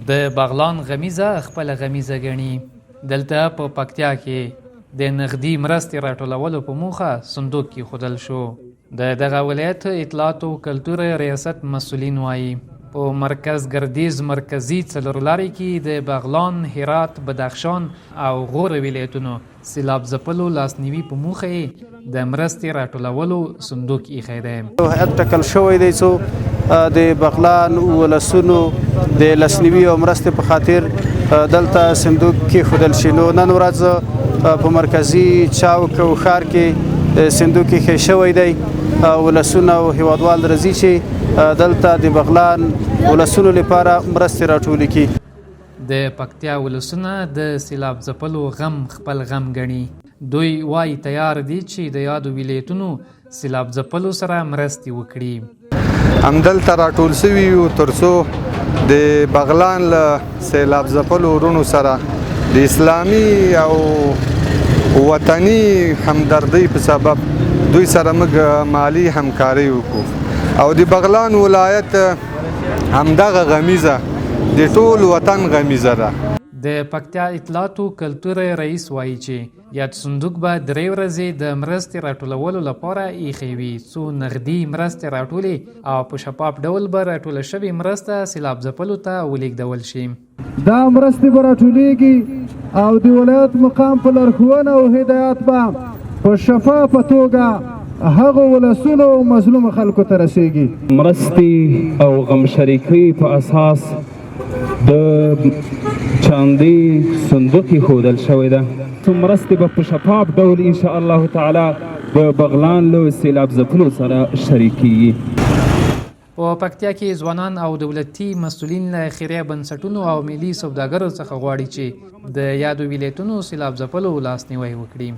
د بغلان غمیزه خپله غمیزه ګڼي. دلته په پکتیا کې د نغدي مرستې راټولولو په موخه صندوق کېښودل شو. د دغه ولایت اطلاعاتو کلتور ریاست مسولین وايي، په مرکز ګردیز مرکزي څلورلارې کې د بغلان، هرات، بدخشان او غور ولایتونو سیلاب ځپلو لاسنیوي په موخه یې د مرستې راټولولو صندوق ایښی دی. یو هیئت ټاکل شوی دی څو د بغلان ولسونو د لاسنیوي او مرستې په خاطر دلته صندوق کېښودل شي. نو نن ورځ په مرکزي چوک او ښار کې صندوق ایښی شوی دی. ولسونه او هیوادوال راځي چې دلته د بغلان ولسونو لپاره مرستې راټولې کړي. د پکتیا ولسونه د سیلاب ځپلو غم خپل غم ګڼي. دوی وايي تیار دي چې د یادو ولایتونو سیلاب ځپلو سره مرستې وکړي. همدلته راټول شوي یو ترڅو د بغلان له سیلاب ځپلو وروڼو سره د اسلامي او وطني همدردۍ په سبب دوی سره موږ مالي همکاري وکړو او د بغلان ولایت همدغه غمیزه د ټول وطن غمیزه ده. د پکتیا اطلاعاتو کلتور رئیس وايي چې یاد صندوق به درې ورځې د مرستې راټولولو لپاره ایښی وي څو نغدي مرستې راټولې او په شفاف ډول به راټوله شوې مرسته سیلاب ځپلو ته ولیږدول شي. دا مرستې به راټولېږي او د ولایت مقام په لارښوونه او هدایت به په شفافه توګه هغو ولسونو او مظلومو خلکو ته رسېږي. مرستې او غمشریکۍ په اساس د چاندۍ صندوق ایښودل شوی ده. څو مرستې به په شفاف ډول ان شاء الله تعالی د بغلان له سیلاب ځپلو سره شریکېږي. په پکتیا کې ځوانان او دولتي مسولین له خیریه بنسټونو او ملي سوداګرو څخه غواړي چې د یادو ولایتونو سیلاب ځپلو لاسنیوی وکړي.